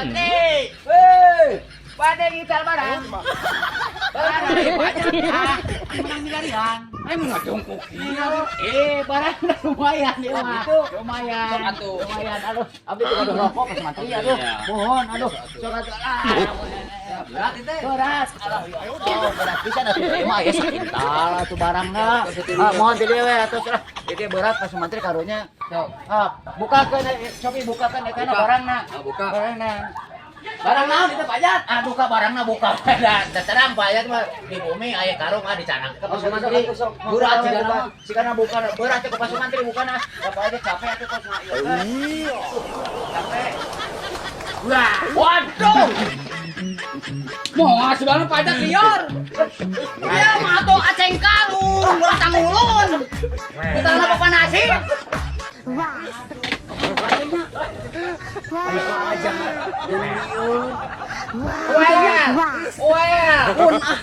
Sumantri. Hei. Bade ngical barang. Barang banyak. Ah, menang milarian. Aing mah ngajongkok kieu. Eh, barang lumayan ieu mah. Gitu. Lumayan. Sok atuh. Lumayan. Aduh, abdi tuh gaduh rokok Pak Sumantri aduh. Iya. Mohon aduh. Sok atuh. Ah. Berat itu. Berat. Aduh, ya Allah, berat pisan atuh. Ieu mah aya sakintal atuh barangna. Ah, mohon ti dieu we atuh lah. Ieu berat Pak Sumantri karunya. Sok. Ah, bukakeun cobi bukakeun eta Buka. Barangna. Ah, buka. Barangna. Barang naon itu, Pak Jat? Ah, buka barangna buka. Da terang Pak Jat mah di bumi aya karung ah dicanang ke Pak Sumantri. Berat sigana mah. Sigana buka berat teh ke Pak Sumantri bukan ah. Bapak aja capek atuh kos mah. Iya. Capek. Wah, waduh. Moal sudah Pak Jat liar. Ya mah atuh aceng kalung, ulah tangulun. Kita apa nasi? Well, well. Pun ah.